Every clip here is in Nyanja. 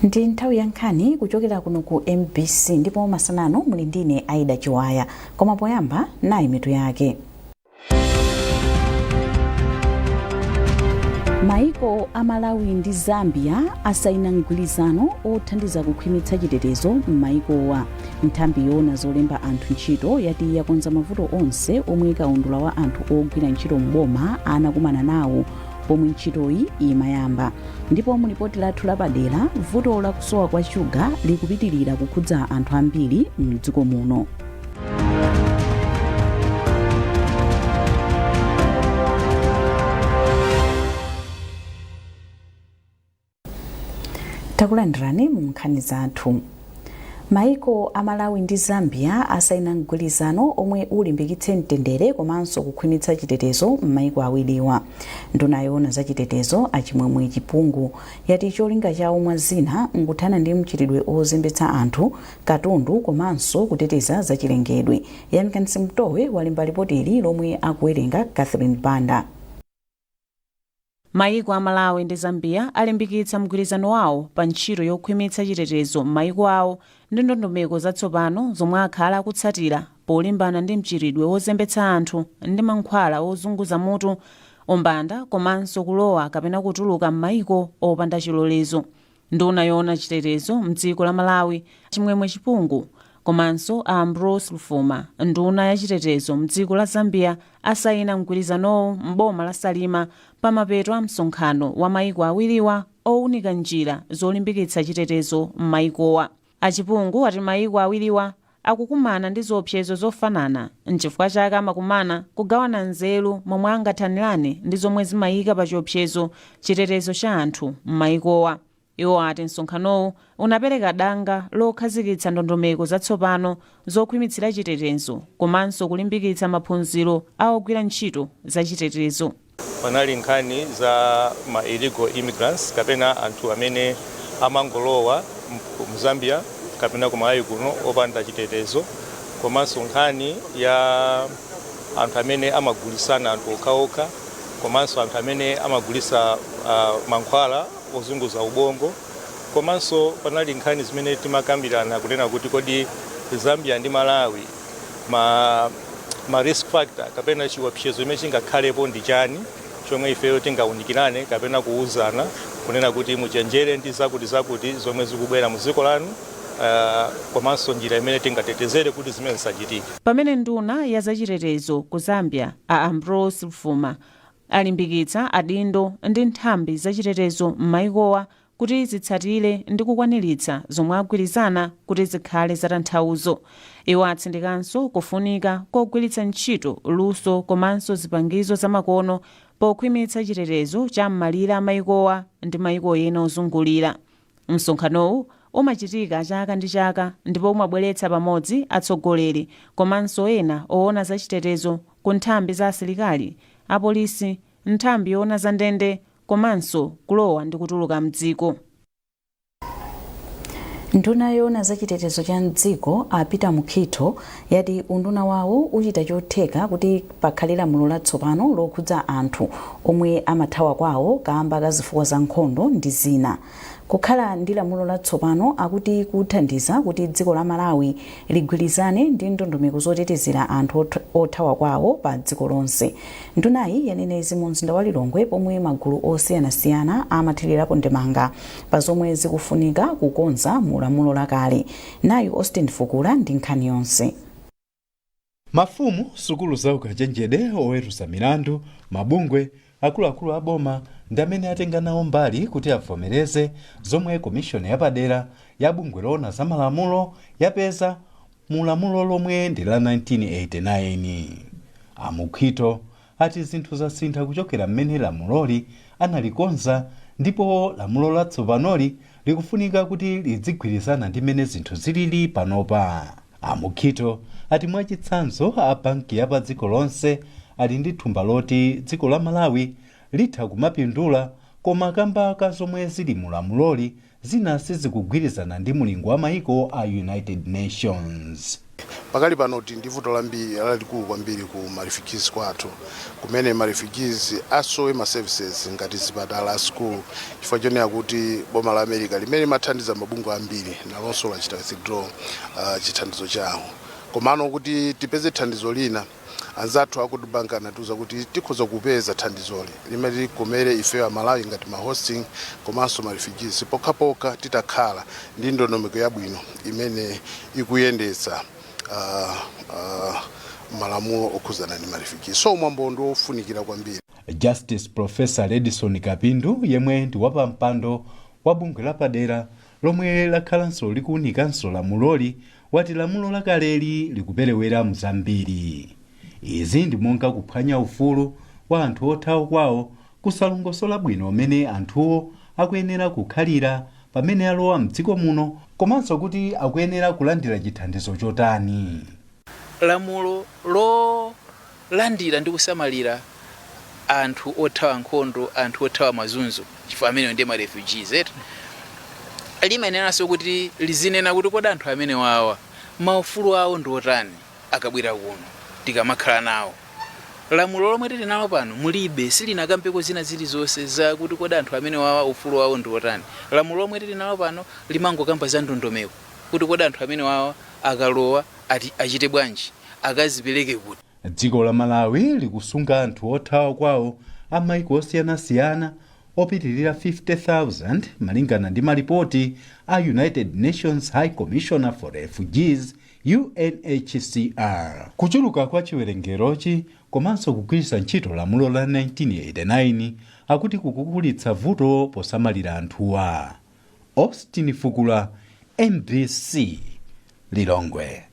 Ndi nthawi ya nkhani kuchokera kuno ku MBC, ndipo masana ano muli ndine Aida Chiwaya. Koma poyamba, nayi mitu yake. Maiko a Malawi ndi Zambia asaina mgwirizano othandiza kukhwimitsa chitetezo m'maikowa. Nthambi yoona zolemba anthu ntchito yati yakonza mavuto onse omwe kaundula wa anthu ogwira ntchito m'boma anakumana nawo pomwe ntchitoyi imayamba. Ndipo mu lipoti lathu lapadera, vuto la kusowa kwa shuga likupitirira kukhudza anthu ambiri mdziko muno. Takulandirani mu nkhani zathu. Maiko a Malawi ndi Zambia asaina mgwirizano omwe ulimbikitse mtendere komanso kukhwimitsa chitetezo m'maiko awiriwa. Nduna yoona za chitetezo, a Chimwemwe Chipungu, yati cholinga chawo mwa zina nkuthana ndi mchitidwe ozembetsa anthu, katundu komanso kuteteza zachilengedwe. Yamikani Simutowe walemba lipotili lomwe akuwerenga Catherine Banda. Mayiko a Malawi ndi Zambia alimbikitsa mgwirizano wawo pa ntchito yokhwimitsa chitetezo m'mayiko awo ndi ndondomeko zatsopano zomwe akhala akutsatira polimbana ndi mchitidwe wozembetsa anthu ndi mankhwala ozunguza mutu, umbanda komanso kulowa kapena kutuluka m'mayiko opanda chilolezo. Nduna yoona chitetezo mdziko la Malawi, Chimwemwe Chipungu, komanso a Ambrose Lufuma, nduna ya chitetezo mdziko la Zambia, asayina mgwirizanowu m'boma la Salima pamapeto a msonkhano wa maiko awiriwa owunika njira zolimbikitsa chitetezo m'maikowa. A Chipungu ati maiko awiriwa akukumana ndi ziopsezo zofanana nchifukwa chake amakumana kugawana nzeru momwe angathanirane ndi zomwe zimayika pa chiopsezo chitetezo cha anthu m'maikowa. Iwo ati msonkhanowu unapereka danga lokhazikitsa ndondomeko zatsopano zokhwimitsira chitetezo komanso kulimbikitsa maphunziro a ogwira ntchito za chitetezo. Panali nkhani za ma illegal immigrants kapena anthu amene amangolowa mu Zambia kapena ku Malawi kuno opanda chitetezo, komanso nkhani ya anthu amene amagulisana anthu okhaokha, komanso anthu amene amagulisa mankhwala ozunguza ubongo. Komanso panali nkhani zimene timakambirana kunena kuti kodi Zambia ndi Malawi ma risk factor kapena chiopsezo chimene chingakhalepo ndi chani, chomwe ifeyo tingawunikirane kapena kuwuzana kunena kuti muchenjere ndi zakuti zakuti zomwe zikubwera mu dziko lanu, komanso njira imene tingatetezere kuti zimene zisachitike. Pamene nduna ya zachitetezo ku Zambia, a Ambrose Lufuma, alimbikitsa adindo ndi nthambi zachitetezo m'mayikowa kuti zitsatire ndi kukwaniritsa zomwe agwirizana kuti zikhale zatanthauzo. Iwo atsindikanso kufunika kogwiritsa ntchito luso komanso zipangizo zamakono pokhwimitsa chitetezo cha m'malire a mayikowa ndi mayiko ena ozungulira. Msonkhanowu umachitika chaka ndi chaka ndipo umabweretsa pamodzi atsogoleri komanso ena oona za chitetezo ku nthambi za asilikali, apolisi, nthambi yoona za ndende komanso kulowa ndi kutuluka mdziko. Nduna yoona za chitetezo cha mdziko, a Peter Mukhito, yati unduna wawo uchita chotheka kuti pakhale lamulo latsopano lokhudza anthu omwe amathawa kwawo kamba ka zifukwa za nkhondo ndi zina. Kukhala ndi lamulo latsopano akuti kuthandiza kuti dziko la Malawi ligwirizane ndi ndondomeko zotetezera anthu othawa kwawo pa dziko lonse. Ndunayi yanena izi mu mzinda wa Lilongwe pomwe magulu osiyanasiyana amathirirapo ndemanga pa zomwe zikufunika kukonza mu lamulo lakale. Nayu Austin Fukula ndi nkhani yonse. Mafumu, sukulu za ukachenjede, oweruza milandu, mabungwe, akuluakulu a boma ndi amene atenga nawo mbali kuti avomereze zomwe komishoni yapadera ya bungwe loona za malamulo yapeza mu lamulo lomwe ndi la 1989. A Mukhito ati zinthu zasintha kuchokera mmene lamuloli analikonza ndipo lamulo latsopanoli likufunika kuti lidzigwirizana ndi mmene zinthu zilili panopa. A Mukhito ati mwachitsanzo a banki ya pa dziko lonse ali ndi thumba loti dziko la Malawi litha kumapindula, koma kamba ka zomwe zili mu lamuloli zina sizikugwirizana ndi mulingo wa maiko a United Nations. Pakali pano ti ndi vuto lambiri lalikulu kwambiri ku ma refugees kwathu, kumene ma refugees asowe ma services ngati zipatala, school, chifukwa chonena kuti boma la America limene limathandiza mabungwe ambiri nalonso lachita withdraw chithandizo chawo. Komano kuti tipeze thandizo lina, anzathu aku Bank anatiuza kuti tikhoza kupeza thandizoli limene likomere ifeyo Amalawi ngati ma hosting komanso ma refugees pokhapokha titakhala ndi ndondomeko yabwino imene ikuyendetsa malamulo okhuzana ndi ma refugees. So mwambo ndi wofunikira kwambiri. Justice Professor Redson Kapindu, yemwe ndi wapampando wa bungwe lapadera lomwe lakhalanso likuwunikanso lamuloli, wati lamulo lakaleli likuperewera mzambiri. Izi ndi monga kuphwanya ufulu wa anthu othawa kwawo, kusalongosola bwino amene anthuwo akuyenera kukhalira pamene alowa mdziko muno, komanso kuti akuyenera kulandira chithandizo chotani. Lamulo lolandira ndi kusamalira anthu othawa nkhondo, anthu othawa mazunzo, chifukwa amenewo ndiye ma refugees eti, limayeneranso kuti lizinena kuti kodi anthu amene wawa maufulu awo ndi otani akabwera kuno tikamakhala nawo. Lamulo lomwe tili nalo pano mulibe, silinakambeko zina zilizonse zakuti kodi anthu amene wawa ufulu wawo ndi otani. Lamulo lomwe tili nalo pano limangokamba za ndondomeko kuti kodi anthu amene wawa akalowa ati achite bwanji, akazipereke kuti. Dziko la Malawi likusunga anthu othawa kwawo a maiko osiyanasiyana opitirira 50,000, malingana ndi malipoti a United Nations High Commissioner for Refugees, UNHCR. Kuchuluka kwa chiwerengerochi komanso kugwiritsa ntchito lamulo la 1989 akuti kukukulitsa vuto posamalira anthuwa. Austin Fukula, MBC, Lilongwe.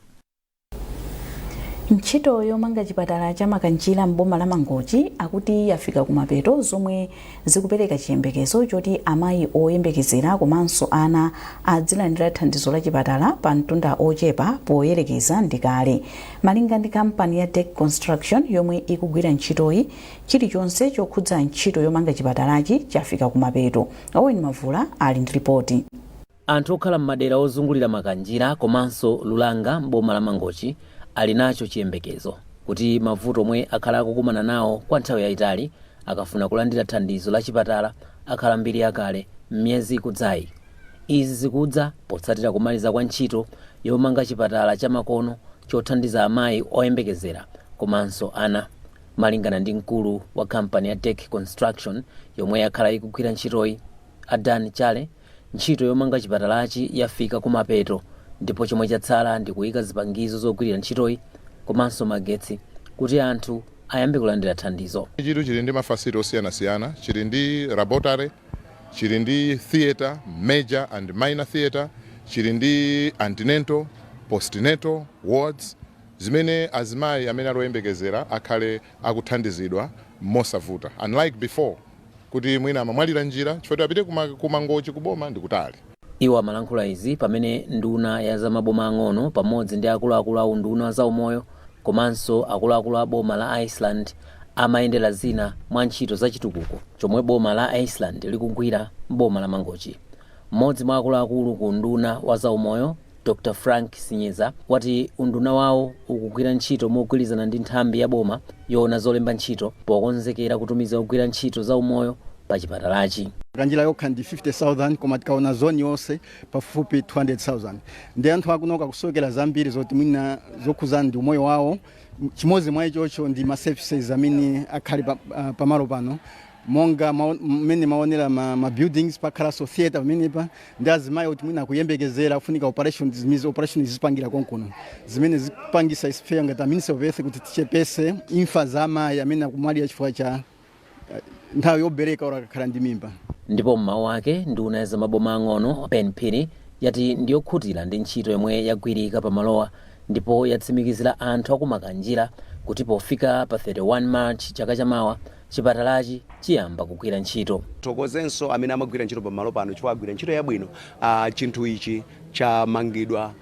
Ntchito yomanga chipatala cha Makanjira m'boma la Mangochi akuti yafika kumapeto, zomwe zikupereka chiyembekezo choti amayi oyembekezera komanso ana adzilandira thandizo la chipatala pa mtunda ochepa poyerekeza ndi kale. Malinga ndi kampani ya Tech Construction yomwe ikugwira ntchitoyi, chilichonse chokhudza ntchito yomanga chipatalachi chafika kumapeto. Owen Mavula ali ndi ripoti. Anthu okhala m'madera ozungulira Makanjira komanso Lulanga m'boma la Mangochi ali nacho chiyembekezo kuti mavuto omwe akhala akukumana nawo kwa nthawi yayitali akafuna kulandira thandizo la chipatala akhala mbiri yakale m'miyezi ikudzayi. Izi zikudza potsatira kumaliza kwa ntchito yomanga chipatala chamakono chothandiza amayi oyembekezera komanso ana. Malingana ndi mkulu wa kampani ya Tech Construction yomwe yakhala ikugwira ntchitoyi, Adan Chale, ntchito yomanga chipatalachi yafika kumapeto ndipo chomwe chatsala ndi kuyika zipangizo zogwirira ntchitoyi komanso magetsi kuti anthu ayambe kulandira thandizo. Chitu chili ndi ma facility osiyanasiyana. Chili ndi laboratory, chili ndi theatre, major and minor theatre, chili ndi antenatal, postnatal wards, zimene azimayi amene ali oyembekezera akhale akuthandizidwa mosavuta, unlike before kuti mwina amamwalira njira chifukwa apite kumangochi kuboma ndi kutali. Iwo amalankhula izi pamene nduna ya zamaboma ang'ono pamodzi ndi akuluakulu a unduna wa zaumoyo komanso akuluakulu a boma la Iceland amayendera zina mwa ntchito zachitukuko chomwe boma la Iceland likugwira m'boma la Mangochi. Mmodzi mwa akuluakulu ku unduna wa zaumoyo, Dr Frank Sinyeza, wati unduna wawo ukugwira ntchito mogwirizana ndi nthambi ya boma yoona zolemba ntchito pokonzekera kutumiza ogwira ntchito zaumoyo pa chipatalachi. Kanjira yokha ndi 50,000, koma tikaona zone yonse pafupi 200,000, ndi anthu akunoka kusokera zambiri zoti mwina zokhuzana ndi umoyo wawo. Chimodzi mwa ichocho ndi ma services amene akhale pamalo pano, monga mmene maonera ma buildings, pakhalanso theatre pamenepa, ndi azimayi kuti mwina akuyembekezera kufunika operation, zimizi operation zipangira konkuno, zimene zipangisa ifeyo ngati a Ministry of Health kuti tichepese imfa za amayi amene akumwalira chifukwa cha nthawi yobereka ora akakhala ndi mimba. Ndipo mmawu ake, nduna ya zamaboma ang'ono Ben Phiri yati ndiyokhutira ndi ntchito yomwe yagwirika pamalowa ndipo yatsimikizira anthu akumakanjira kuti pofika pa 31 March chaka chamawa chipatalachi chiyamba kugwira ntchito. Thokozenso amene amagwira ntchito pamalo pano chifukwa agwira ntchito yabwino. Chinthu ichi chamangidwa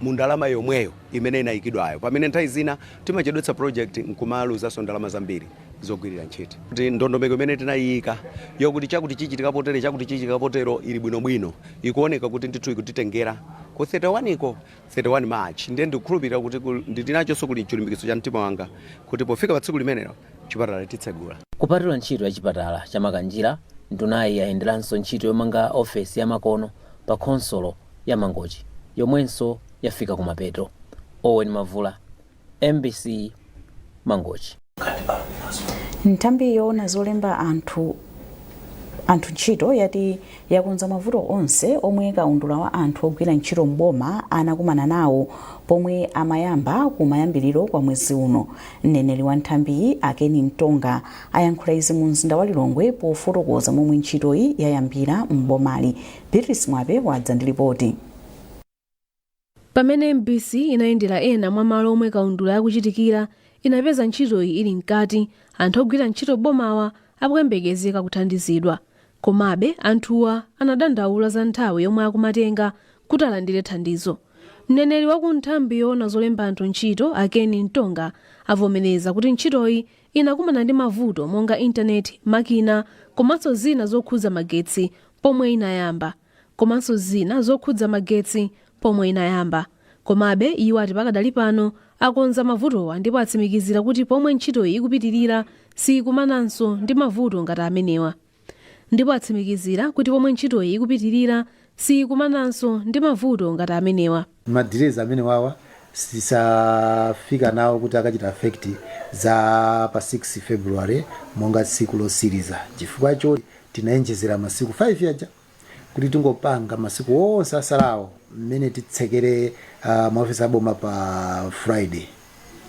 mu ndalama yomweyo imene inayikidwayo, pamene nthawi zina timachedwetsa project nkumaluzanso ndalama zambiri. Zogwirira ntchito kuti ndondomeko imene tinayika yokuti chakuti chichitika potere, chakuti chichitika potero, ili bwinobwino, ikuoneka kuti ndithu ikutitengera ku 31 iko, 31 March. Ndiye ndikukhulupirira kuti ndinachonso kuli chilimbikitso cha mtima wanga kuti pofika pa tsiku limenelo chipatala titsegula. Kupatula ntchito ya chipatala cha Makanjira, ndunayi yayenderanso ntchito yomanga ofesi ya makono pa khonsolo ya Mangochi yomwenso yafika kumapeto. Owen Mavula, MBC, Mangochi. Nthambi yoona zolemba anthu ntchito yati yakonza mavuto onse omwe kaundula wa anthu ogwira ntchito mboma anakumana nawo pomwe amayamba kumayambiriro kwa mwezi uno. Mneneri wa nthambiyi, a Ken Mtonga, ayankhula izi mu mzinda wa Lilongwe pofotokoza momwe ntchitoyi yayambira mbomali. Beatrice Mwape wadza ndi ripoti. Pamene MBC inayendera ena mwa malo omwe kaundula akuchitikira, inapeza ntchitoyi ili mkati, anthu ogwira ntchito bomawa akuyembekezeka kuthandizidwa. Komabe anthuwa anadandaula za nthawi yomwe akumatenga kuti alandire thandizo. Mneneri wa ku nthambi yoona zolemba anthu ntchito, a Ken Mtonga, avomereza kuti ntchitoyi inakumana ndi mavuto monga intaneti, makina komanso zina zokhudza magetsi pomwe inayamba. Komabe iwo ati pakadali pano akonza mavutowa ndipo atsimikizira kuti pomwe ntchitoyi ikupitirira sikumananso ndi mavuto ngati amenewa. Ma delays amene wawa sisafika nawo kuti akachita affect za pa 6 February monga tsiku losiriza, chifukwa cho tinayenjezera masiku 5 yaja kuti tingopanga masiku onse asalawo mmene titsekere maofisi aboma pa Friday,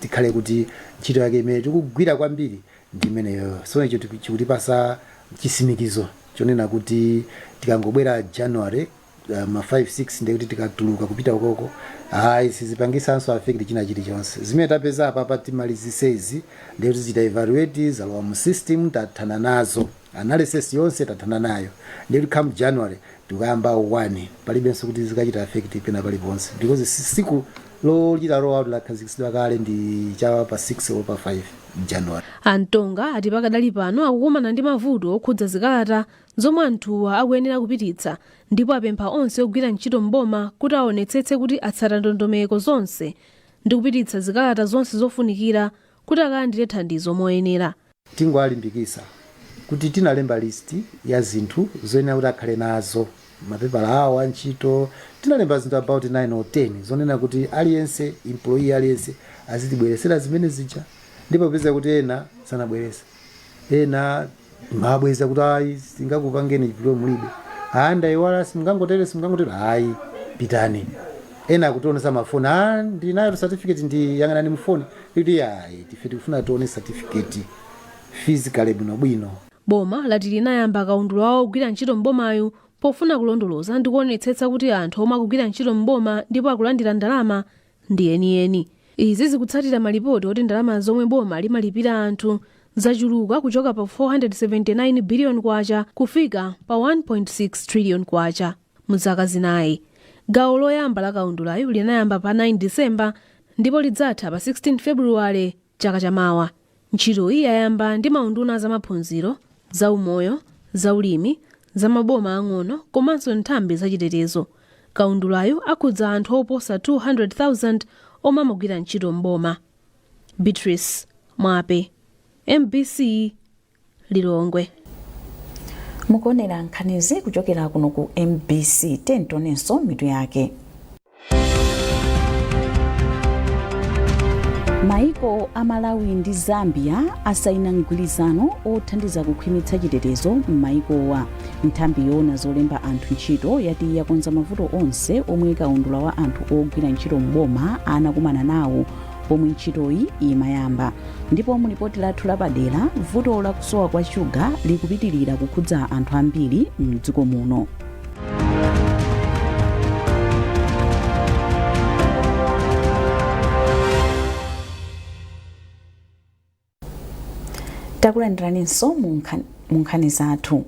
tikhale kuti ntchito yake imene tikugwira kwambiri ndi imeneyo. So icho chikutipasa chisimikizo chonena kuti tikangobwera January ma 5 6, ndiye kuti tikatuluka kupita ukoko, hayi, sizipangisanso affect china chilichonse. Zimene tapeza apa timalizise izi, ndiye kuti tichita evaluate, zalowa mu system, tathana nazo, analysis yonse tathana nayo, ndiye kuti come January tikayamba 1, palibenso kuti zikachita affect pena paliponse, because siku lochita roll out lakhazikitsidwa kale ndi cha pa 6 or pa 5 January. A Mtonga ati pakadali pano akukumana ndi mavuto okhudza zikalata zomwe anthuwa akuyenera kupititsa, ndipo apempha onse ogwira ntchito mboma kuti aonetsetse kuti atsata ndondomeko zonse ndi kupititsa zikalata zonse zofunikira kuti akalandire thandizo moyenera. Tingoalimbikisa kuti tinalemba list ya zinthu zoyenera kuti akhale nazo, mapepala awo antchito. Tinalemba zinthu about 9 or 10 zonena kuti aliyense, employee aliyense, azitibweresera zimene zija, ndipo popeza kuti ena sanabwerese, ena mabweza kuti ayi, singakupangeni chipilo, mulibe, ayi, ndayiwala, simungangotere, simungangotere, ayi, pitani. Ena akutionesa mafoni, ah, ndinayo certificate, ndi yang'anani mufoni, kuti ayi, tife tikufuna tione certificate physically bwinobwino. Boma lati linayamba kaundula wawo ogwira ntchito m'bomayu pofuna kulondoloza ndi kuonetsetsa kuti anthu omwe akugwira ntchito m'boma ndipo akulandira ndalama ndi enieni. Izi zikutsatira malipoti oti ndalama zomwe boma limalipira anthu zachuluka kuchoka pa 479 billion kwacha kufika pa 1.6 trillion kwacha mu zaka 4. Gawo loyamba la kaundulayu linayamba pa 9 Disemba ndipo lidzatha pa 16 Februwale chaka chamawa. Ntchitoyi yayamba ndi maunduna zamaphunziro, zaumoyo, zaulimi, zamaboma ang'ono komanso nthambi zachitetezo. Kaundulayu akhudza anthu oposa 200,000 omwe amagwira ntchito mboma. Beatrice Mwape, MBC, Lilongwe. Mukuonera nkhanizi kuchokera kuno ku MBC. Tionenso mitu yake. Maiko a Malawi ndi Zambia asayina mgwirizano othandiza kukhwimitsa chitetezo m'maikowa. Nthambi yoona zolemba anthu ntchito yati yakonza mavuto onse omwe kaundula wa anthu ogwira ntchito mboma anakumana nawo pomwe ntchitoyi imayamba. Ndipo mu lipoti lathu lapadera, vuto lakusowa kwa shuga likupitirira kukhudza anthu ambiri mdziko muno. Takulandiraninso mu nkhani zathu.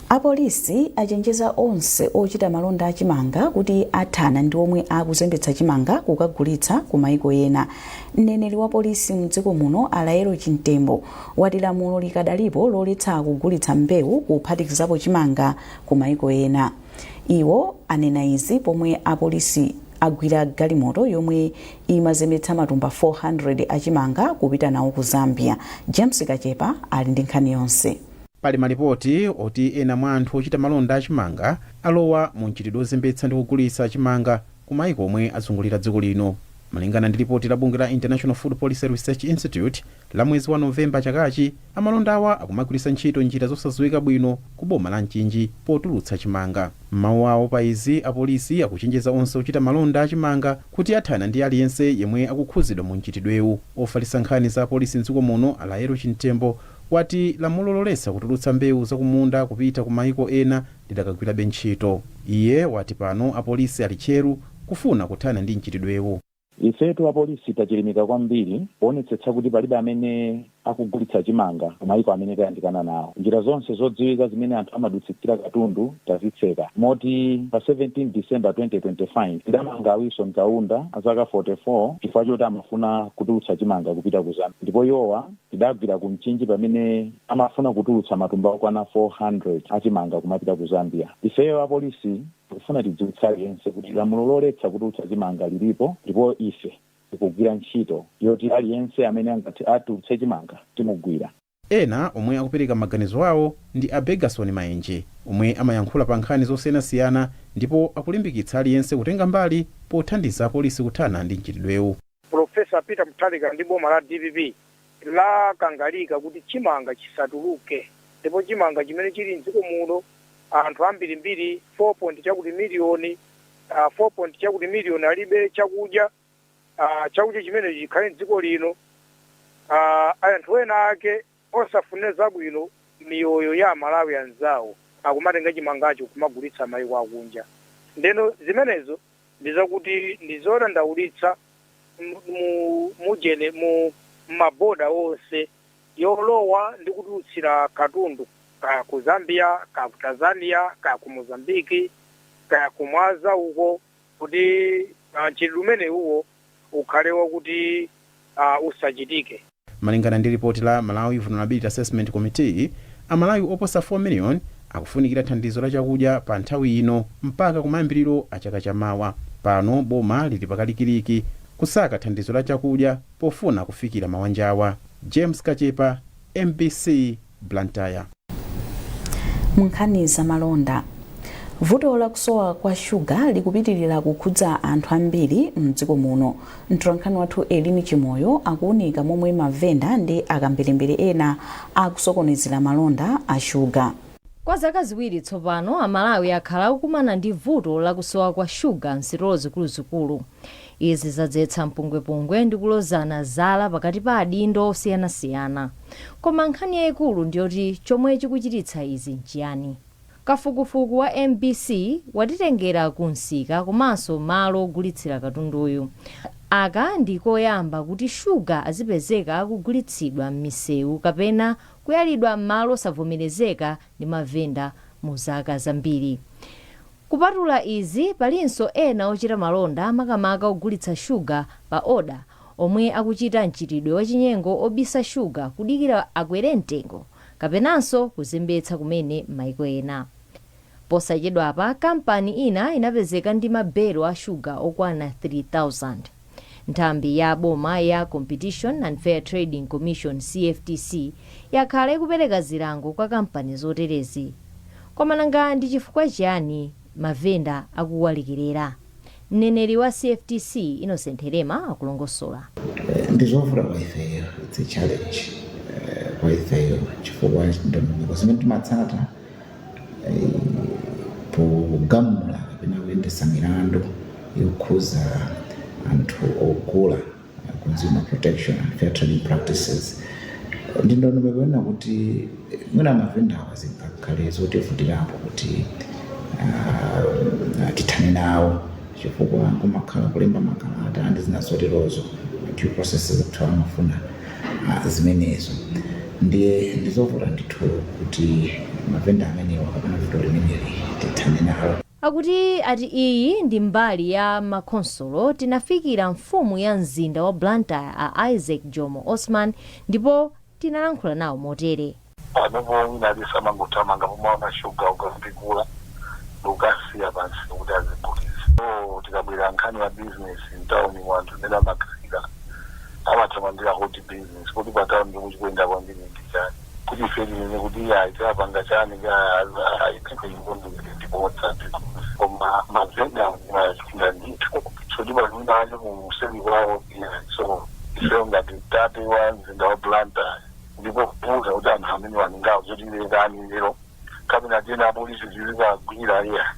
Apolisi achenjeza onse ochita malonda achimanga kuti athana ndi omwe akuzembetsa chimanga kukagulitsa ku maiko ena. Mneneri wa polisi mdziko muno, Alaelo Chimtembo, wati lamulo likadalipo loletsa kugulitsa mbewu, kuphatikizapo chimanga, ku maiko ena. Iwo anena izi pomwe apolisi agwira galimoto yomwe imazembetsa matumba 400 achimanga kupita nawo ku Zambia. James Kachepa ali ndi nkhani yonse. Pali malipoti oti ena mwa anthu ochita malonda achimanga alowa mu mchitidwe ozembetsa ndi kugulitsa chimanga ku maiko omwe azungulira dziko lino. Malingana ndi lipoti la bungwe la International Food Policy Research Institute la mwezi wa Novemba chakachi, amalonda awa akumagwiritsa ntchito njira zosadziwika bwino ku boma la Mchinji potulutsa chimanga. M'mawu awo pa izi, apolisi akuchenjeza onse ochita malonda achimanga kuti athana ndi aliyense yemwe akukhuzidwa mu mchitidwewu. Ofalitsa nkhani za apolisi mdziko muno, Alaelo Chimtembo, wati lamulo loletsa kutulutsa mbewu zakumunda kupita ku maiko ena lidakagwirabe ntchito. Iye wati pano apolisi ali tcheru kufuna kuthana ndi mchitidwewu. Ifetu apolisi tachilimika kwambiri kuonetsetsa kuti palibe amene akugulitsa chimanga kumayiko amene tayandikana nawo. Njira zonse zodziwika zimene anthu amadutsitsira katundu tazitseka, moti pa 17 December 2025 tidamanga Wilson Kaunda azaka 44 chifukwa choti amafuna kutulutsa chimanga kupita ku Zambia, ndipo iwowa tidagwira ku Mchinji pamene amafuna kutulutsa matumba okwana 400 achimanga kumapita ku Zambia. Ifeyo apolisi tikufuna tidziwitse aliyense kuti lamulo loletsa kutulutsa chimanga lilipo, ndipo ife tikugwira ntchito yoti aliyense amene angati atulutse chimanga timugwira. Ena omwe akupereka maganizo awo ndi a Begason Maenje, omwe amayankhula pa nkhani zosiyanasiyana, ndipo akulimbikitsa aliyense kutenga mbali pothandiza apolisi kuthana ndi mchitidwewu. Profesa Peter Mutharika ndi boma la DPP lakangalika kuti chimanga chisatuluke, ndipo chimanga chimene chili mdziko muno, anthu ambirimbiri 4 point chakuti miliyoni, 4 point chakuti miliyoni alibe chakudya. Chakudya chimene chikhale mdziko lino, anthu ena ake osafunira zabwino miyoyo ya Amalawi anzawo akumatenga chimangacho kumagulitsa mayiko akunja. Ndeno zimenezo ndizakuti ndizodandaulitsa. Mujene mu maboda onse yolowa ndi kutulutsira katundu, kaya ku Zambia, kaya ku Tanzania, kaya ku Mozambiki, kaya ku Mwanza uko, kuti mchitidwe umenewuwo ukhale wakuti usachitike. Malingana ndi ripoti la Malawi Vulnerability Assessment Committee, Amalawi oposa 4 million akufunikira thandizo la chakudya pa nthawi ino mpaka kumayambiriro a chaka chamawa. Pano boma lili pakalikiliki kusaka thandizo la chakudya pofuna kufikira mawanjawa. James Kachepa, MBC, Blantyre. Mu nkhani zamalonda, vuto lakusowa kwa shuga likupitirira kukhudza anthu ambiri mdziko muno. Mtolankhani wathu Elini Chimoyo akuunika momwe mavenda ndi akamberembere ena akusokonezera malonda a shuga. Kwa zaka 2 tsopano, Amalawi akhala akukumana ndi vuto lakusowa kwa shuga msitolo zikuluzikulu. Izi zadzetsa mpungwepungwe ndi kulozana zala pakati pa adindo osiyanasiyana. Koma nkhani yayikulu ndiyoti chomwe chikuchititsa izi nchiyani? Kafukufuku wa MBC watitengera ku msika komanso malo ogulitsira katunduyu. Aka ndi koyamba kuti shuga azipezeka akugulitsidwa m'misewu kapena kuyalidwa m'malo osavomerezeka ndi mavenda mu zaka zambiri. Kupatula izi, palinso ena ochita malonda, makamaka ogulitsa shuga pa oda, omwe akuchita mchitidwe wachinyengo obisa shuga kudikira akwere mtengo kapenanso kuzembetsa kumene m'maiko ena. Posachedwapa, kampani ina inapezeka ndi mabelo a shuga okwana 3,000. Nthambi ya boma ya Competition and Fair Trading Commission, CFTC, yakhala ikupereka zilango kwa kampani zoterezi. Koma nanga ndi chifukwa chiyani mavenda akuwalekerera? Mneneri wa CFTC, Innocent Herema, akulongosola. Ndizovuta kwa ifeyo, it's a challenge kwa ifeyo, chifukwa ndondomeko zimene timatsata pogamula kapena kuyendesa milandu yokhuza anthu ogula, Consumer Protection and Fair Trading Practices, ndi ndondomeko yonena kuti mwina mavendawa zingakhale zotivutirapo kuti tithane nawo, chifukwa kumakhala kulemba makalata ndi zina zoterozo, due processes anthu amafuna zimenezo. Ndiye ndizovuta ndithu kuti Mavenda amenewa kapena vuto limeneli tithane nalo. Akuti ati iyi ndi mbali ya makhonsolo. Tinafikira mfumu ya mzinda wa Blantyre, a Isaac Jomo Osman, ndipo tinalankhula nawo motere. Panopo wina aliyense amangothamanga pomaona shuga, ukazipikula ndikukasiya pansi kuti azigulitsa. So tikabwera nkhani ya business mtawuni, anthu amene amakhalira amathamangira hot business kuti pa tawuni chomwe chikuyenda kwambiri ndi chani, kuti ife tinene kuti iya tiapanga chani. Ndibodza, koma mavenda machinda ndithu, so tibalinacho kuseri kwawo. So ifeyo ngati tate wa mzinda wa Blantyre, ndipo kubuza kuti anthu amene waningawo zotilekani lero kapena tena apolisi zizikagwira iya.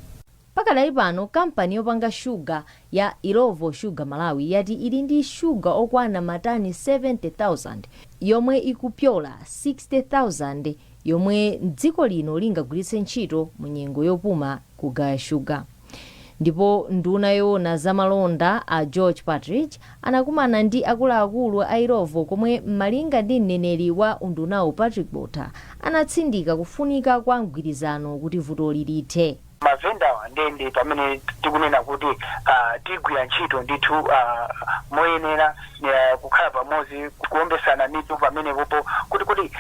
Pakadali pano, kampani yopanga shuga ya Illovo Sugar Malawi yati ili ndi shuga okwana matani 70,000, yomwe ikupyola 60,000 yomwe dziko lino lingagwiritse ntchito mu nyengo yopuma kugaya shuga. Ndipo nduna yoona zamalonda a George Partridge anakumana ndi akuluakulu a Illovo, komwe malinga ndi mneneri wa undunawo Patrick Botha anatsindika kufunika kwa mgwirizano kuti vutoli lithe. Mavendawa ndende pamene tikunena kuti tigwira ntchito ndithu moyenera, kukhala pamodzi, kuombesana mitu pamenepopo kuti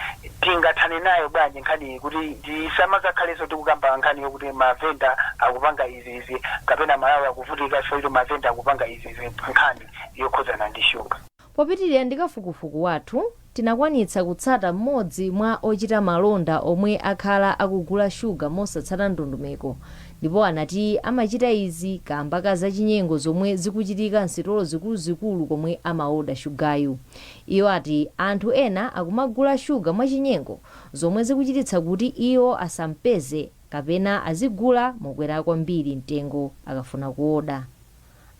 tingathane nayo bwanji nkhani, kuti tisamazakhalenso tikukamba nkhani yokuti mavenda akupanga izizi kapena Malawi akuvutika chifukwa choti mavenda akupanga izizi, nkhani yokhudzana ndi shuga. Popitirira ndi kafukufuku wathu, tinakwanitsa kutsata mmodzi mwa ochita malonda omwe akhala akugula shuga mosatsata ndondomeko, ndipo anati amachita izi kamba ka zachinyengo zomwe zikuchitika msitolo zikuluzikulu komwe amaoda shugayu. Iwo ati anthu ena akumagula shuga mwachinyengo, zomwe zikuchititsa kuti iwo asampeze kapena azigula mokwera kwambiri mtengo akafuna kuoda.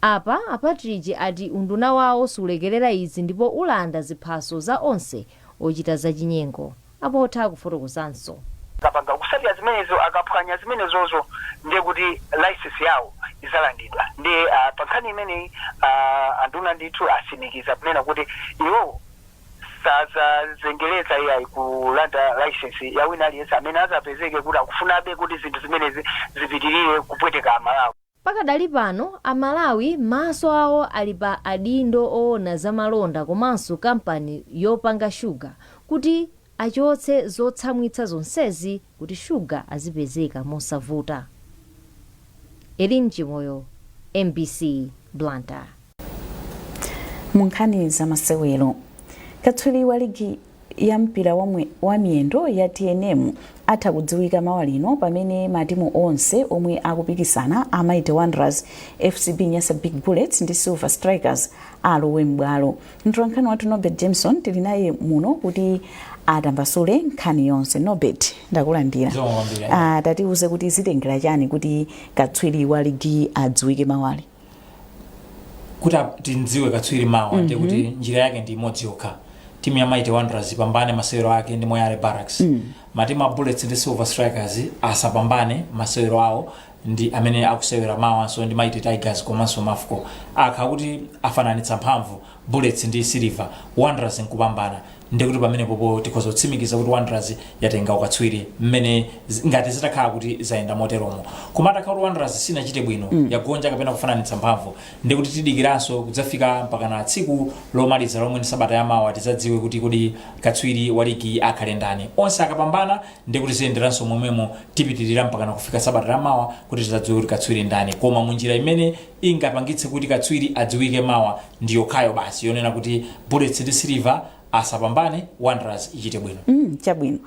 Apa a Partridge ati unduna wawo sulekerera izi ndipo ulanda ziphaso za onse ochita zachinyengo. Apotha kufotokozanso. Akapanga kusatira zimenezo, akaphwanya zimenezozo, ndiye kuti license yawo izalandidwa. Ndi pa nkhani imeneyi anduna ndithu asimikiza kunena kuti iwowo sazazengereza iyayi kulanda license ya wina aliyense amene azapezeke kuti akufunabe kuti zinthu zimenezi zipitirire kupweteka Amalawi. Pakadali pano, Amalawi maso awo ali pa adindo oona zamalonda komanso kampani yopanga shuga kuti achotse zotsamwitsa zonsezi kuti shuga azipezeka mosavuta. Elin Chimoyo, MBC, Blantyre. Mu nkhani zamasewero, katswiri wa ligi ya mpira wa miyendo ya TNM atha kudziwika mawa lino pamene matimu onse omwe akupikisana a Mighty Wanderers, FCB Nyasa Big Bullets ndi Silver Strikers alowe m'bwalo. Mtolankhani wathu Norbert Jameson tili naye muno kuti atambasule nkhani yonse. Norbert, ndakulandira. Zikomo kwambiri. Tatiuze kuti zitengera chani kuti katswiri wa ligi adziwike mawali? Kuti tindziwe katswiri mawa, ndiye kuti njira yake ndi imodzi yokha: timu ya Mighty Wanderers ipambane masewero ake ndi Moyale Barracks, matimu a Bullets ndi Silver Strikers asapambane masewero awo ndi amene akusewera mawanso ndi Mighty Tigers komanso Mafco. Akha kuti afananitsa mphamvu Bullets ndi Silver, Wanderers nkupambana, ndikuti pamenepopo tikhoza kutsimikiza kuti Wanderers yatenga ukatswiri mmene ngati zitakhala kuti zayenda moteromo. Koma atakhala kuti Wanderers sinachite bwino, yagonja kapena kufananitsa mphamvu, ndikuti tidikiranso kudzafika mpakana tsiku lomaliza lomwe ndi sabata yamawa, tidzadziwe kuti kodi katswiri wa ligi akhale ndani. Onse akapambana, ndikuti ziyenderanso momwemo, tipitirira mpakana kufika sabata yamawa kuti tidzadziwe kuti katswiri ndani. Koma munjira imene ingapangitse kuti katswiri adziwike mawa ndi yokhayo basi yonena kuti Bullets ndi Silver asapambane, Wanderers ichite bwino. Chabwino,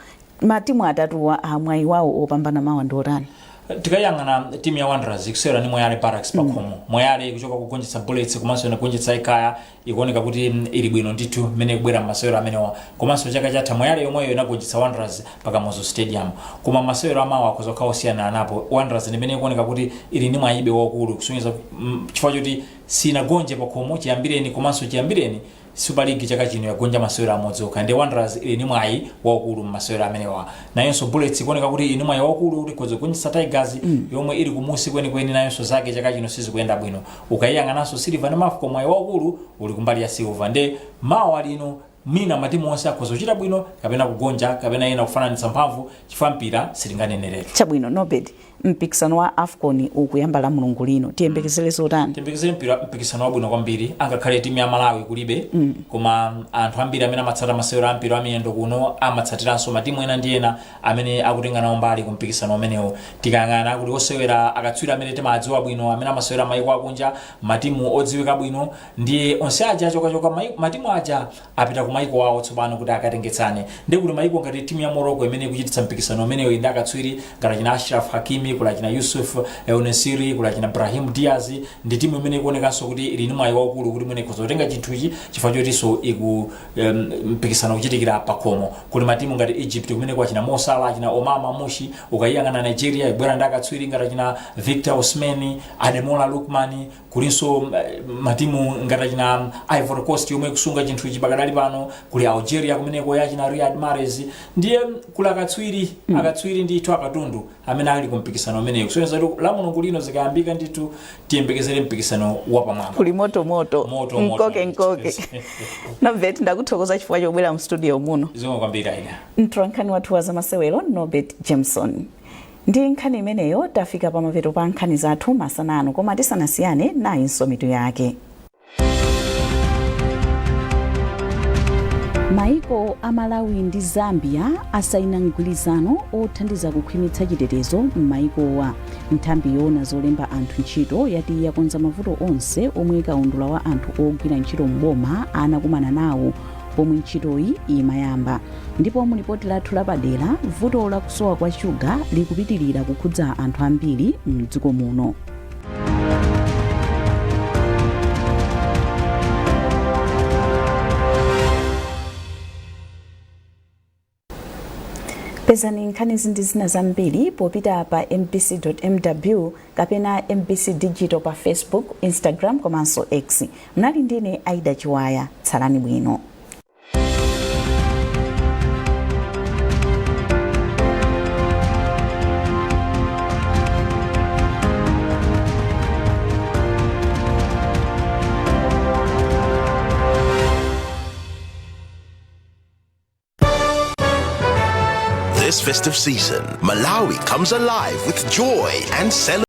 matimu atatuwa amwayi wawo opambana mawa ndi otani? Tikayang'ana timu ya Wanderers ikusewera ndi Moyale Barracks pakhomo. Moyale ikuchoka kugonjetsa Bullets komanso inagonjetsa Ekhaya, ikuoneka kuti ili bwino ndithu mmene ikubwera m'masewero amenewa. Komanso chaka chatha Moyale yomweyo inagonjetsa Wanderers pa Kamuzu Stadium. Koma masewero amawa akhoza kukhala osiyana napo. Wanderers ndimene ikuoneka kuti ili ndi mwayibe waukulu, kusonyeza chifukwa choti sinagonje pakhomo chiyambireni, komanso chiyambireni Super League chaka chino yagonja masewero amodzi okha. Ndi Wanderers ili ndi mwayi waukulu m'masewero amenewa. Nayonso Bullets ikuoneka kuti ili ndi mwayi waukulu kuti ikhoza kugonjetsa Tigers yomwe ili kumusi kwenikweni, nayonso zake chaka chino sizikuyenda bwino. Ukayiyang'ananso Silver ndi Mafco, mwayi waukulu uli kumbali ya Silver. Ndi mawa lino Mwina matimu onse akhoza kuchita bwino kapena kugonja kapena ena kufananitsa mphamvu, chifukwa mpira sitinganeneretu. Chabwino, Norbert, mpikisano wa AFCON ukuyamba la Mulungu lino, tiyembekezere zotani? Tiyembekezere mpikisano wabwino kwambiri. Angakhale timu ya Malawi kulibe, koma anthu ambiri amene amatsata masewero a mpira wa miyendo kuno amatsatiranso matimu ena ndi ena amene akutenga nawo mbali ku mpikisano umenewo. Tikayang'ana kuti osewera akatswiri amene timadziwa bwino amene amasewera mayiko akunja, matimu odziwika bwino, ndiye onse aja achokachoka, matimu aja apita ku maiko awo tsopano kuti akatengetsane. Ndiye kuti maiko ngati timu ya Morocco imene ikuchititsa mpikisano umenewo ndi akatswiri ngati achina Achraf Hakimi, kuli achina Youssef En-Nesyri, kuli achina Brahim Diaz, ndi timu imene ikuonekanso kuti ili ndi mwayi waukulu kuti mwina ikhoza kutenga chinthuchi chifukwa chotinso iku mpikisano kuchitikira pakhomo. Kuli matimu ngati Egypt kumene kwa achina Mo Salah, achina Omar Marmoush. Ukayiyang'ana Nigeria ibwera ndi akatswiri ngati achina Victor Osimhen, Ademola Lookman. Kulinso matimu ngati achina Ivory Coast yomwe ikusunga chinthuchi pakadali pano. Kuli Algeria kumeneko ya achina Riyad Mahrez. Ndiye kuli akatswiri, akatswiri ndithu akatundu amene ali ku mpikisano umenewu, kusonyeza kuti la Mulungu lino zikayambika ndithu tiyembekezere mpikisano wapamwamba. Kuli moto moto. Moto, moto. Mkoke mkoke. Norbert, ndakuthokoza chifukwa chobwera mu studio muno. Zikomo kwambiri, Aida. Mtolankhani wathu wa zamasewero Norbert Jameson. Ndi nkhani imeneyo tafika pamapeto pa nkhani zathu masana ano, koma tisanasiyane, nayinso mitu yake. Maiko a Malawi ndi Zambia asayina mgwirizano othandiza kukhwimitsa chitetezo m'maikowa. Nthambi yoona zolemba anthu ntchito yati yakonza mavuto onse omwe kaundula wa anthu ogwira ntchito m'boma anakumana nawo pomwe ntchitoyi imayamba. Ndipo mu lipoti lathu lapadera, vuto la kusowa kwa shuga likupitirira kukhudza anthu ambiri mdziko muno. Pezani nkhanizi ndi zina zambiri popita pa mbc.mw kapena MBC Digital pa Facebook, Instagram komanso X. Mnali ndine Aida Chiwaya. Tsalani bwino. This festive season, Malawi comes alive with joy and celebration.